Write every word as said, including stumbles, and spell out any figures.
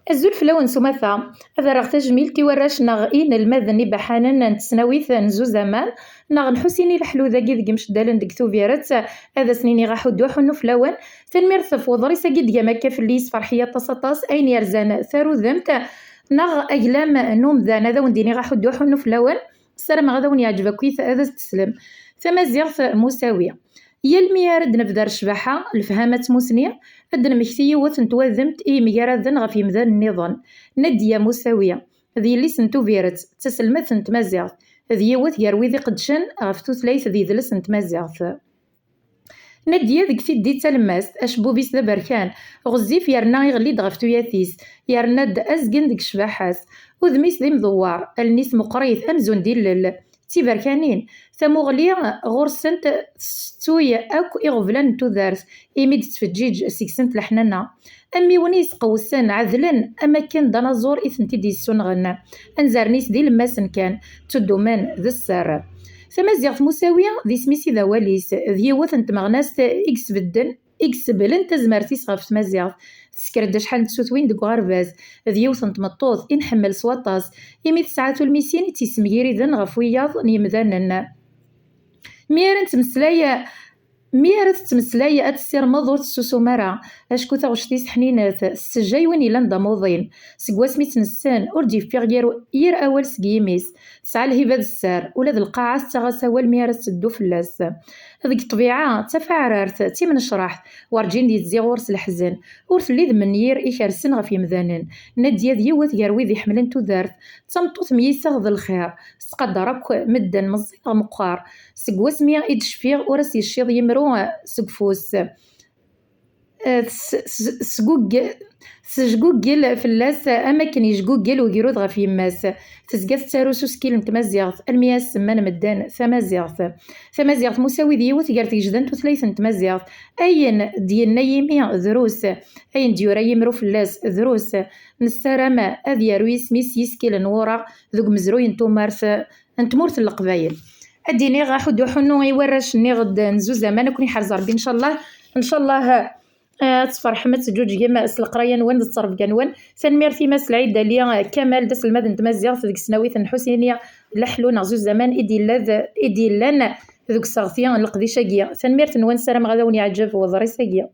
Azul fell-awen s umata. Ad rreɣ tajmilt i warrac neɣ inelmaden ibaḥanen n tesnawit n Zuzaman neɣ n Ḥusini Leḥlu dagi deg Imceddalen deg Tubiret. Ad asen-iniɣ aḥuddu aḥunnu fell-awen. Tanemmirt ɣef uḍris-agi, d-tgam akka fell-i, yessefreḥ-iyi aṭas aṭas. Ayen yerzan tarudemt neɣ aglam n umdan, ad awen-d-iniɣ aḥuddu aḥunnu fell-awen. Ssarameɣ ad awen-yeɛǧeb akkit, ad as-teslem. Tamaziɣt musawi. Yal mi ara d-nebder ccbaḥa, lefhama d tmusni, ad d-nemmekti yiwet n twademt i yemgaraden ɣef yemdanen nniḍen. Nadiya Musawi, d yelli-s n Tubiret, d taselmadt n tmaziɣt, d yiwet gar wid iqeddcen ɣef tutlayt d yidles n tmaziɣt. Nadiya deg tiddi d talemmast, acebbub-is d aberkan, ɣezzif yerna iɣelli-d ɣef tuyat-is, yerna-d azgen deg ccbaḥa-s. Udem-is d imdewwer, allen-is meqqrit amzun d illel. D tiberkanin, tamuɣli ɣur-sent tessettuy akk iɣeblan n tudert, imi d-tettfeǧǧiǧ seg-sent leḥnana. Ammiwen-is qewsen, ɛedlen, am akken d anaẓur i tent-id-yessunɣen. Anzaren-is d ilemmasen kan, ttuddumen d sser. Tamaziɣt musawi d isem-is i d awal-is, d yiwet n tmeɣnast i isbedden, i iseblen tazmert-is ɣef tmaziɣt. Tesker-d acḥal n tsutwin deg uɣerbaz. D yiwet n tmeṭṭut i nḥemmel s waṭas, imi tesɛa tulmisin i tt-yessemgiriden ɣef wiyaḍ n yemdanen. Mi ara nettmeslay, mi ara tettmeslay, ad tessirmeḍ ur tessusum ara, acku taɣect-is ḥninet, tessejjay win yellan d amuḍin. Seg wasmi tt-nessen, ur d-yeffiɣ yir, yir awal seg yimi-s. Tesɛa lhiba d sser, ula d lqaɛa tettaɣ-as awal mi ara tetteddu fell-as. Deg ṭṭbiɛa, d tafaɛrart, d timnecreḥt, werǧin d-yezzi ɣur-s leḥzen. Ur telli d menyir ikersen ɣef yemdanen. Nadya d yiwet gar wid iḥemmlen tudert. D tameṭṭut myiseɣ d lxir, tettqadar akk medden, meẓẓi neɣ meqqar. Seg wasmi i d-tecfiɣ, ur as-yecciḍ yimru seg ufus. Eh, s-, s-, sgugg-, tesguggel fell-as am akken yejguggel ugrud ɣef yemma-s. Tezga tettaru s usekkil n tmaziɣt, almi as-semman medden tamaziɣt. Tamaziɣt musawi d yiwet gar tgejda n tutlayt n tmaziɣt. Ayen d-yenna yimi, drus. Ayen d-yura yimru fell-as, drus. Nessaram ad yaru yisem-is s yisekkilen n wureɣ deg umezruy n tumert n tmurt n Leqbayel. Ad d-iniɣ aḥuddu aḥunnu i warrac-nni ɣ-d n Zuzaman, ad ken-iḥrez Ṛebbi, ncallah. Ncallah, eh, ad tferḥem, ad teǧǧuǧgem s leqraya-nwen d ttrebga-nwen. Tanemmirt i Mass Lɛid Ali Kamal, d aselmad n tmaziɣt deg tesnawit n Ḥusini Leḥlu neɣ Zuzaman i d-yella d, i d-yellan deg useɣti n leqdic-agi. Tanemmirt-nwen, ssarameɣ ad awen-yeɛǧeb weḍris-agi.